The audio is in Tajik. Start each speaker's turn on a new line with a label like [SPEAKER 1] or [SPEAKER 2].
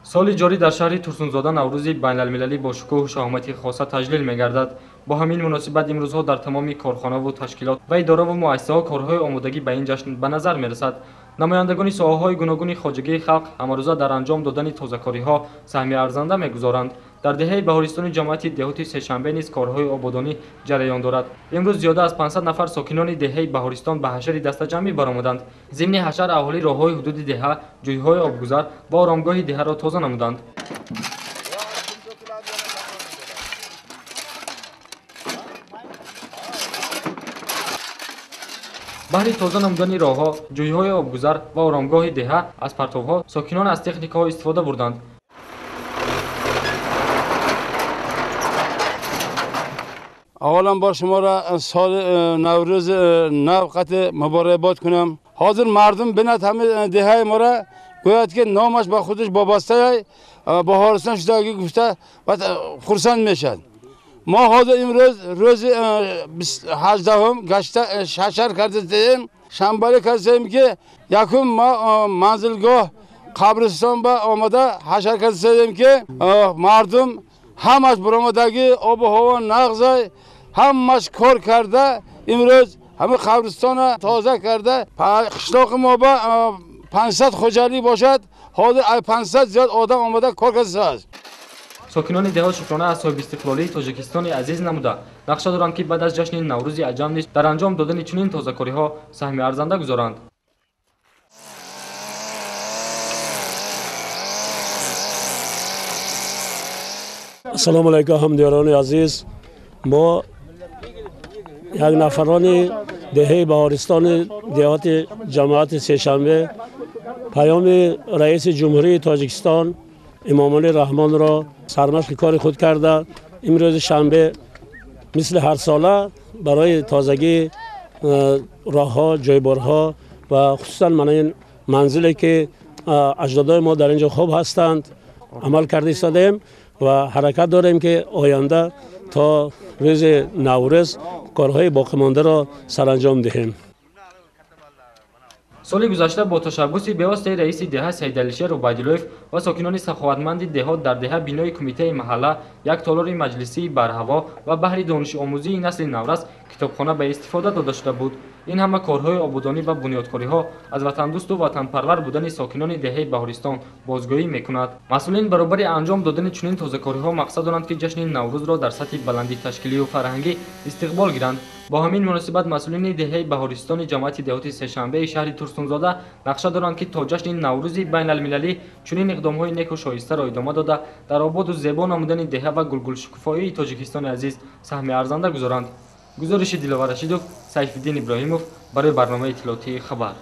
[SPEAKER 1] Соли ҷорӣ дар шаҳри Турсунзода Наврӯзи байналмилалӣ бо шукӯҳу шаҳомати хоса таҷлил мегардад. Бо ҳамин муносибат имрӯзҳо дар тамоми корхонаву ташкилот ва идораву муассисаҳо корҳои омодагӣ ба ин ҷашн ба назар мерасад. Намояндагони соҳаҳои гуногуни хоҷагии халқ ҳамарӯза дар анҷом додани тозакориҳо саҳми арзанда мегузоранд. Дар деҳаи Баҳористони ҷамоати деҳоти Сешанбе низ корҳои ободонӣ ҷараён дорад. Имрӯз зиёда аз 500 нафар сокинони деҳаи Баҳористон ба ҳашари дастаҷамъӣ баромаданд. Зимни ҳашар аҳолӣ роҳҳои ҳудуди деҳа, ҷӯйҳои обгузар ва оромгоҳи деҳаро тоза намуданд. Баҳри тоза намудани роҳҳо, ҷӯйҳои обгузар ва оромгоҳи деҳа аз партовҳо сокинон аз техникаҳо истифода бурданд.
[SPEAKER 2] Аввалан бор шуморо соли Наврӯз нав қатъ муборакбод кунам. Ҳозир мардум бинад ҳама деҳаи моро, гӯяд ки номаш ба худаш вобастаи Баҳористон шудагӣ гуфта хурсанд мешавад. Мо ҳозир имрӯз рӯзи 18-ум гашта ҳашар кардаем, шанбалӣ кардаем ки якум мо манзилгоҳ қабристон ба омада ҳашар кардаем ки мардум ҳамаш баромадагӣ, обу ҳаво нағзай, ҳамаш кор карда, имрӯз ҳама қабристонро тоза карда. Қишлоқи мо ба 500 хоҷалӣ бошад, ҳозир 500 зиёд одам омада кор кардааст.
[SPEAKER 1] Сокинони деҳот шукрона аз соҳибистиқлолии Тоҷикистони азиз намуда, нақша доранд ки баъд аз ҷашни Наврӯзи аҷам низ дар анҷом додани чунин тозакориҳо саҳми арзанда гузоранд.
[SPEAKER 3] Ассалому алайкум, ҳамдиёрони азиз. Мо як нафарони деҳаи Баҳористони деҳоти ҷамоати Сешанбе паёми раиси Ҷумҳурии Тоҷикистон Эмомалӣ Раҳмонро сармашқи кори худ карда, имрӯзи шанбе мисли ҳарсола барои тозагии роҳҳо, ҷойборҳо ва хусусан мана ин манзиле ки аҷдодои мо дар ин ҷо хоб ҳастанд амал карда истодаем ва ҳаракат дорем ки оянда то рӯзи Наврӯз корҳои боқимондаро саранҷом диҳем.
[SPEAKER 1] Соли гузашта бо ташаббуси бевоситаи раиси деҳа Саидалишер Убайдуллоев ва сокинони саховатманди деҳот дар деҳа бинои кумитаи маҳалла, як толори маҷлисии барҳаво ва баҳри донишомӯзии насли наврас китобхона ба истифода дода шуда буд. Ин ҳама корҳои ободонӣ ва бунёдкориҳо аз ватандӯсту ватанпарвар будани сокинони деҳаи Баҳористон бозгӯӣ мекунад. Масъулин баробари анҷом додани чунин тозакориҳо мақсад доранд ки ҷашни Наврӯзро дар сатҳи баланди ташкилию фарҳангӣ истиқбол гиранд. Бо ҳамин муносибат масъулини деҳаи Баҳористони ҷамоати деҳоти Сешанбеи шаҳри Турсунзода нақша доранд ки то ҷашни Наврӯзи байналмилалӣ чунин иқдомҳои неку шоистаро идома дода, дар ободу зебо намудани деҳа ва гулгулшукуфоии Тоҷикистони азиз саҳми арзанда гузоранд. Гузориши Диловар Рашидов, Сайфиддин Иброҳимов барои барномаи иттилоотии Хабар.